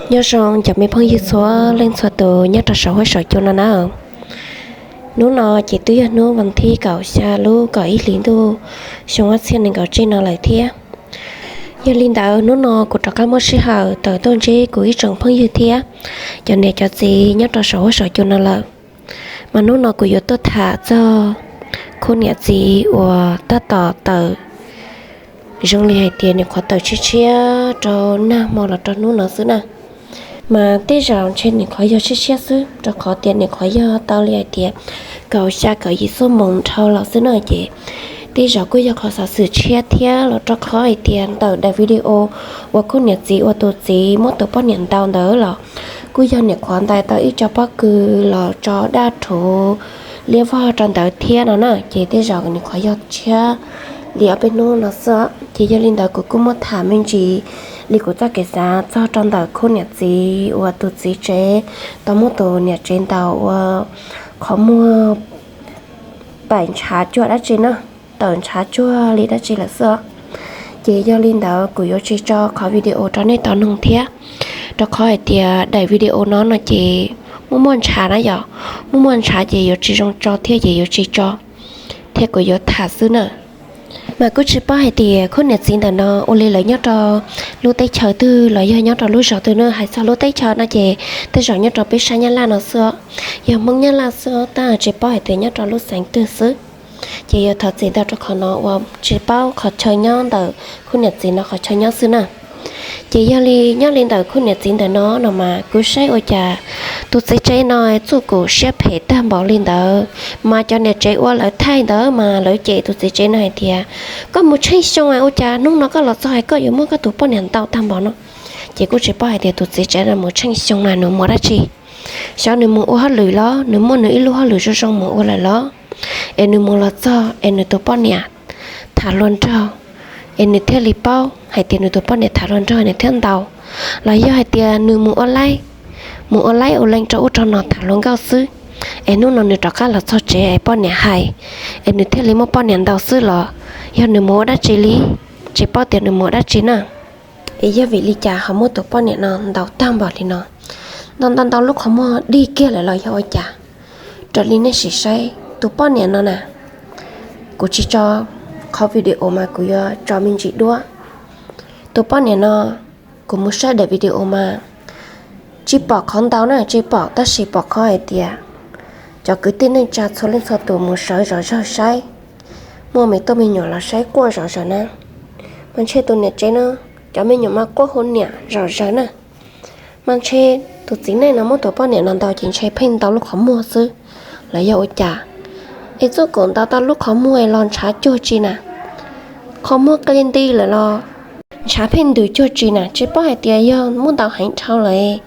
Nyob zoo cov me phooj ywg txhua leej txhua tus nyob rau saum huab saum cua no na. Hnub no ces twb yog hnub vas thib kaum xya lub kaum ib hlis ntuj xyoo ob txhiab nees nkaum tsib no lawm thiab. Yog li ntawd hnub no kuv rov qab muaj sij hawm tawm tuaj ntsib kuv ib tsoom phooj ywg thiab cov niam cov txiv nyob rau saum huab saum cua no lawm. Mas hnub no kuv yuav tuaj tham txog khub niam txiv uas tab tom tawm, zoo li hais tias nyuam qhuav tawm tshiab tshiab rau nag hmo los rau hnub no xwb na. Mas tej zaum ntshe nyuam qhuav yog tshiab tshiab xwb, rau qhov tias nyuam qhuav yog tau li hais tias kaum xya kaum yim xuab moos dhau los xwb na ces tej zaum kuj yog qhov xov xwm tshiab thiab los rau qhov hais tias ntawm daim video uas khub niam txiv uas tus txiv muab tus poj niam ntaus ntawd los kuj yog nyuam qhuav ntais tau ib co pob kws los tso daj rhuv liab vog rau ntawd thiab no na ces tej zaum nyuam qhuav yog tshiab li ob peb hnub no xwb. Ces yog li ntawd kuv kuj muab tham me ntsis li kuv txoj kev xav txog rau ntawm khub niam txiv uas tus txiv tsev tau muab tus niam tsev ntaus ua qhov muag tawm ntshav cuag dab tsi na, tawm ntshav cuag li dab tsi lawm xwb. Ces yog li ntawd kuv yuav tsis tso qhov video rau nej tau noog thiab, rau qhov hais tias daim video no no ces muaj muaj ntshav na yom, muaj muaj ntshav ces yuav tsis zoo tso thiab ces yuav tsis tso, thiab kuv yuav tham xwb na. Mas kuj tsis paub hais tias khub niam txiv ntawm no ua li lawv nyob rau lub teb chaws twg los yog nyob rau lub zos twg na. Hais txog lub teb chaws no ces tej zaum nyob rau peb sab Nyab Laj no xwb, yog Hmoob Nyab Laj xwb, tab tsis paub hais tias nyob rau lub xeev twg xwb. Ces yog thov txim ntau rau qhov no uas tsis paub qhov chaw nyob ntawm khub niam txiv no qhov chaw nyob xwb na. Ces yog li nyob li ntawm khub niam txiv ntawm no no mas kuv saib ua cas tus txiv tsev no txuj kum siab phem tag npaum li ntawd, mas cov niam tsev uas lawv thaij ntawd mas lawv cem tus txiv tsev no hais tias, koj mus tsheej xyoo ua cas hnub no koj los txog es koj yuav muab koj tus poj niam ntaus tag npaum no. Ces kuj tsis paub hais tias tus txiv tsev no mus tsheej xyoo mas nws mus dab tsi, xyov nws mus ua hauj lwm los nws muaj nws ib lub hauj lwm zoo zoo mus ua lawm los, es nws mus los txog es nws tus poj niam tham hluas nraug, es nws thiaj li paub hais tias nws tus poj niam tham hluas nraug nws thiaj ntaus, los yog hais tias nws mus ua laib, mus ua laib ua leej rau ub rau no tham hluas nkauj xwb, es hnub no nws rov qab los txog tsev es poj niam hais, es nws thiaj li muab poj niam ntaus xwb los yog nws mus ua dab tsi li, tsis paub tias nws mus ua dab tsi na. Es yog vim li cas ho muab tus poj niam no ntaus tag npaum li no, ntaus ntaus ntaus lub qhov muag dig kiag lawm los yog ua cas? Raws li nej sim saib tus poj niam no na, kuv tsis tso qhov video mas kuv yuav tso me ntsis duab. Tus poj niam no, kuv mus saib daim video mas tsis pom qhov ntaus na, tsis pom, tab sis pom qhov hais tias cov kwv tij neej tsa txhua leej txhua tus mus sawv zom zaws saib, muaj me tub me nyuam los saib quaj zom zaws na. Mas ntshe tus niam tsev no cov me nyuam mas quaj hu niam zom zaws na. Mas ntshe tus txiv neej no muab tus poj niam no ntaus ces ntshe pheej ntaus lub qhov muag xwb los yog ua cas? Es txuj kum ntaus tau lub qhov muag los ntshav cuag tsi na, qhov muag qe nti lawm los ntshav pheej ntws cuag tsi na, tsis paub hais tias yog muab ntaus heev dhau lawm,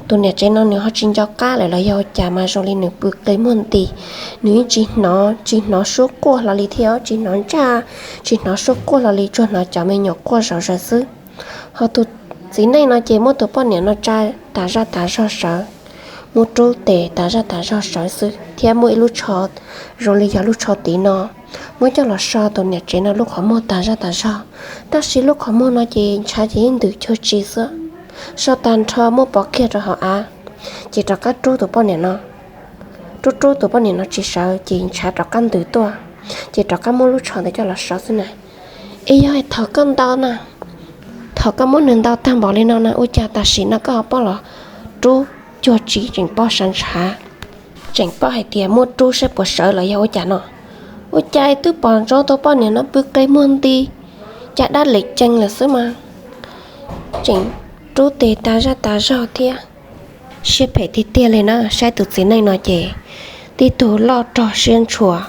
tus niam tsev no nws ho tsis nco qab lawm los yog ua cas mas zoo li nws pw qe muag nti, nws yeej tsis hnov, tsis hnov suab quaj hlo li thiab, tsis hnov ntsaj, tsis hnov suab quaj hlo li, tsuas hnov cov me nyuam quaj zom zaws xwb. Ho tus txiv neej no ces muab tus poj niam no tsa tas zaj tas zog sawv, muab rub tes tas zaj tas zog sawv xwb, thiab muaj ib lub tsho zoo li yog lub tsho tid no muab coj los so tus niam tsev no lub qhov muag tas zaj tas zog. Tab sis lub qhov muag no ces ntshav ces yeej ntws cuag tsi xwb, so tag nrho muab pov kiag rau hauv av, ces rov qab rub tus poj niam no, rub rub tus poj niam no tsis sawv ces ntshav rov qab ntws tuaj, ces rov qab muab lub tsho ntawd coj los so xwb na. Es yog thaum koj ntaus na, thaum koj muab nws ntaus tag npaum li no na, ua cas tam sim no koj ho pom los rub cuag tsi, tseem pom sab ntshav, tseem pom hais tias muab rub saib puas sawv los yog ua cas no? Ua cas twb pom ntsoov tus poj niam no pw qe muag nti, cas dab lem cees lawm xwb mas tseem rub tes tas zaj tas zog thiab. Siab phem tiag tiag li na, saib tus txiv neej no ces tib tug loj rog siab ntshua,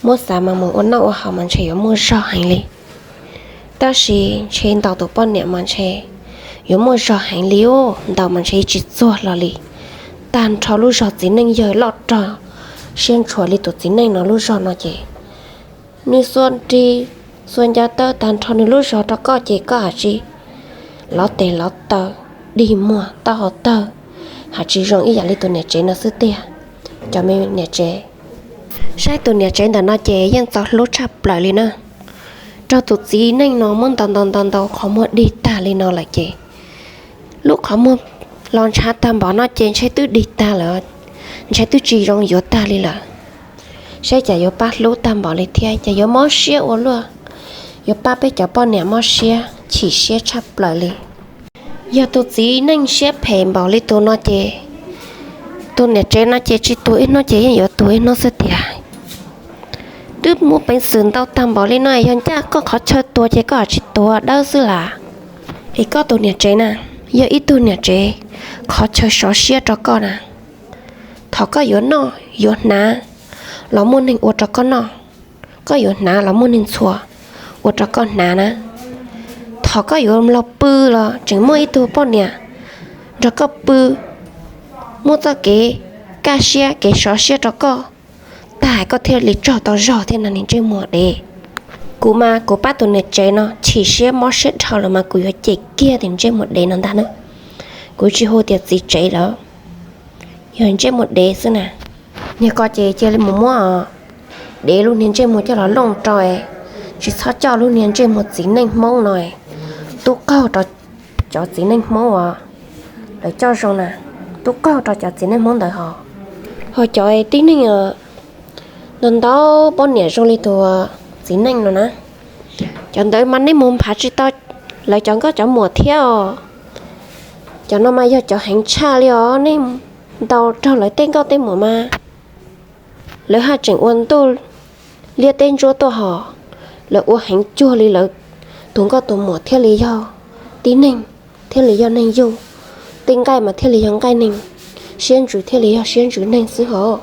muab xav mas mus ua noj ua haus mas ntshe yuav muaj zog heev li. Tab sis ntshe ntaus tus poj niam mas ntshe yuav muaj zog heev li os, ntaus mas ntshe tsis txuag hlo li. Tag nrho lub zog txiv neej yawg loj rog siab ntshua li tus txiv neej no lub zog no ces nws xuas nrig xuas ncav taw tag nrho nws lub zog rau koj ces koj has tsis lov tes lov taw, dig muag taub hau tawg, has tsis zoo ib yam li tus niam tsev no xwb tiag. Cov me niam tsev, saib tus niam tsev ntawm no ces yeej txaus hlub tshaj plaws li na. Raug tus txiv neej no muab ntaus ntaus ntaus ntaus qhov muag dig tag li no lawm ces lub qhov muag los ntshav tag npaum no ces ntshai twb dig tag lawm, ntshai twb tsis zoo yuav tag li lawm. Saib cas yuav pab hlub tag npaum li thiab, cas yuav mob siab ua luaj, yuav pab peb cov poj niam mob siab chim siab tshaj plaws li. Yog tus txiv neej siab phem npaum li tus no ces, tus niam tsev no ces tsis tuag ib hnub ces yeej yuav tuag ib hnub xwb tiag. Twb muaj peev xwm ntau tag npaum li no, yog ncaj koj qhov chaw tuag ces koj tsis tuag dawb xwb las. Es koj tus niam tsev na, yog ib tug niam tsev qhov chaw sov siab rau koj na. Thaum koj yuav noj yuav hnav los muaj neeg ua rau koj noj, koj yuav hnav los muaj neeg txhua ua rau koj hnav na. Thaum koj yuav los pw los tseem muaj ib tug poj niam nrog koj pw, muaj txoj kev kaj siab kev sov siab rau koj, tag koj thiaj li tsaug tau zog thiab no niag ntsej muag dev. Kuv mas kuv pab tus niam tsev no chim siab mob siab dhau lawm mas kuv yuav cem kiag tias ntsej muag dev no ntag na. Kuv tsis hu tias txiv tsev lawm, yog ntsej muag dev xwb na. Niag ko ces cia li mus muab dev lub niag ntsej muag coj los looj rau, tsis txhob coj lub niag ntsej muag txiv neej Hmoob no tub qaug rau cov txiv neej Hmoob uas lawv coj zoo na, tub qaug rau cov txiv neej Hmoob ntawd ho. Ho cov tib neeg ntau ntau poj niam zoo li tus txiv neej no na, cov ntawd mas nej mus nphav tsis tau lawv cov nkauj cov muam thiab os. Cov no mas yog cov heev tshaj li os, nej ntaus raug lawv tej nkauj tej muam mas lawv haj tseem ua ntuj liab teb ntsuab tuaj hos. Lawv ua heev cuag li lawv tus nkauj tus muam thiaj li yog tib neeg, thiaj li yog neeg yug. Tej nqaij mas thiaj li yog nqaij neeg, siab ntsws thiaj li yog siab ntsws neeg xwb hos.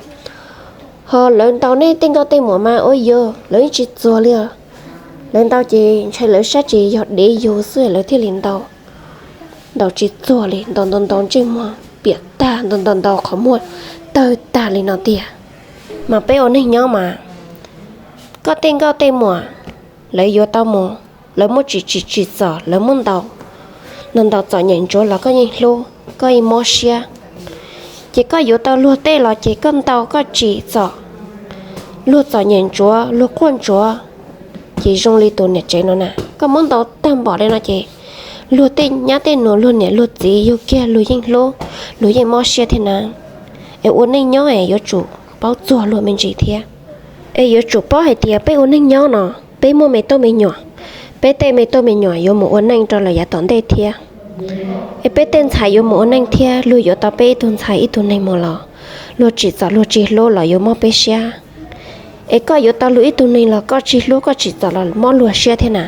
Ho lawv ntaus nej tej nkauj tej muam mas ua yog lawv yeej tsis txuag li os. Lawv ntaus ces ntshai lawv sab ces yog dev yug xwb lawv thiaj li ntaus. Ntaus tsis txuag li, ntaus ntaus ntaus ntsej muag piam tag, ntaus ntaus ntaus qhov muag tawg tag li no tiag. Mas peb ua neeg nyob mas, koj tej nkauj tej muam lawv yuav tau mus, lawv muab tsim tsim tsim txom, lawv muab ntaus, ntaus ntaus txom nyem ntsuav los koj yeej hlub, koj yeej mob siab. Ces koj yuav tau luag tej los ces koj ntaus koj tsim txom, luag txom nyem ntsuav, luag quaj ntsuav. Ces zoo li tus niam tsev no na, koj muab ntaus tag npaum li no ces luag tej nyab tej nus, luag niam luag txiv yug kiag luag yeej hlub, luag yeej mob siab thiab na. Es ua neej nyob es yuav tsum paub txuag luag me ntsis thiab. Es yuav tsum paub hais tias peb ua neej nyob no, peb muaj me tub me nyuam, peb tej me tub me nyuam yuav mus ua neej rau lawv yav tom ntej thiab. Es peb tej ntxhais yuav mus ua neej thiab, luag yuav tau peb ib tug ntxhais ib tug neeg mus los, luag tsim txom luag tsis hlub los yuav mob peb siab. Es koj yuav tau luag ib tug neeg los koj tsis hlub koj tsim txom los mob luag siab thiab na.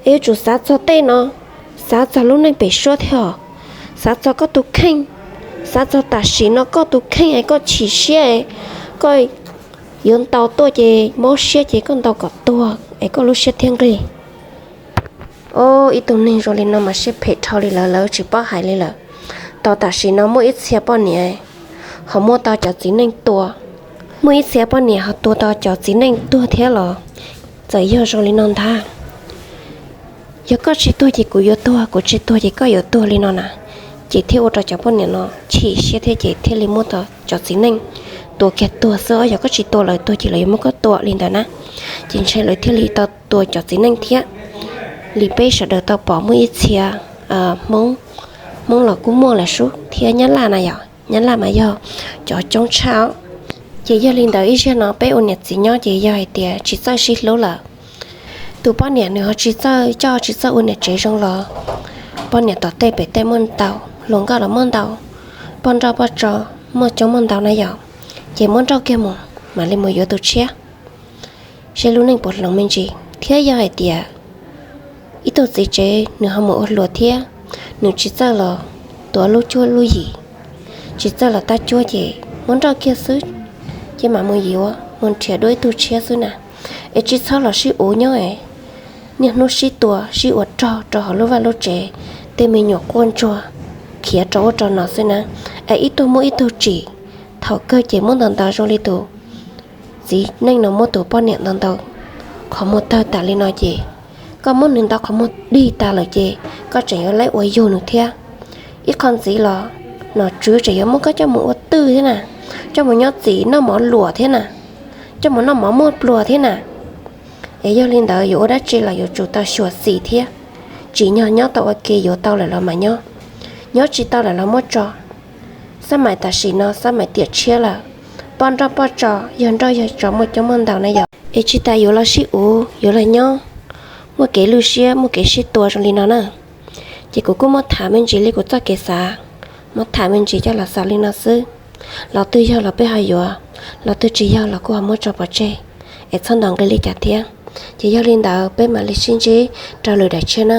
Es yuav tsum xav txog tej no, xav txog lub neej pem suab thiab os, xav txog koj tus kheej, xav txog tam sim no koj tus kheej es koj chim siab, koj yuav ntaus tuaj ces mob siab ces koj ntaus kom tuag es koj lub siab thiaj nqig. Ib tug neeg zoo li no mas siab phem dhau li lawm, lawv tsis paub hais li lawm. Tau tam sim no muaj ib txhia poj niam ho muab tau cov txiv neej tua, muaj ib txhia poj niam ho tua tau cov txiv neej tuag thiab los. Txawm yog zoo li no ntag, yog koj tsis tuag ces kuv yuav tuag, kuv tsis tuag ces koj yuav tuag li no na, ces thiaj ua rau cov poj niam no chim siab thiab ces thiaj li muab tau cov txiv neej tua kiag tuag xwb os. Yog koj tsis tua lawv tuag ces lawv yuav muab koj tua li ntawd na. Ces ntshe lawv thiaj li tau tua cov txiv neej thiab. Li peb sawv daws tau pom muaj ib txhia Hmoob, Hmoob los kuj muaj lawm sub thiab Nyab Laj na yom, Nyab Laj mas yog cov coob tshaj. Ces yog li ntawd ib zaug no peb ua niam txiv nyob ces yog hais tias tsis txawj sib hlub lawm, tus poj niam nws ho tsis txawj coj tsis txawj ua niam tsev zoo los, poj niam tom tej pem tej muaj ntau, hluas nkauj los muaj ntau, poj nrauj poj tso muaj coob muaj ntau na yom. Ces muab nrauj kiag mus mam li mus yuav tus tshiab, seb lub neej puas hloov me ntsis. Thiab yog hais tias ib tug txiv tsev nws ho mus ua hluas thiab, nws tsis txawj los tuav lub cuab lub yim, tsis txawj los tab cuab ces muab nrauj kiag xwb, ces mam mus yuav mus nrhiav dua ib tug tshiab xwb na. Es tsis txhob los sib uv nyob es niaj hnub sib tua sib ua rog rau hauv lub vaj lub tsev, tej me nyuam quaj ntsuag khiav rau ub rau no xwb na. Es ib tug muab ib tug tsim, thaum kawg ces muab ntaus ntaus zoo li tus txiv neej no muab tus poj niam ntaus ntaus qhov muag tawg tas li no ces, koj muab nws ntaus qhov muag dig tas lawm ces koj tseem yuav laib ua yug nws thiab. Ib qho ntxiv los nom tswv tseem yuav muab koj coj mus ua twj thiab na, coj mus nyob txim noj mov luam thiab na, coj mus noj mov muaj pluas thiab na. Es yog li ntawd yuav ua dab tsi los yuav tsum tau xyuam xim thiab, tsim nyog nyob tau ua ke, yuav tau lawm los mas nyob, nyob tsis tau lawm los muab tso. Xab maim tam sim no xab maim tiam tshiab lawm, poj nroj poj tso, yawg nroj yawg tso muaj coob muaj ntau na yom. Es tsis tas yuav los sib uv, yuav los nyob, muaj kev lwj siab, muaj kev sib tua zoo li no na. Ces kuv kuj muab tham me ntsis li kuv txoj kev xav, muab tham me ntsis coj los xaus li no xwb. Los twg yog los peb ho yuav, los twg tsis yog los kuj ho muab tso pov tseg, es txhob ntaus nqi li cas thiab. Ces yog li ntawd peb mam li sib ntsib rau lwm daim tshiab na.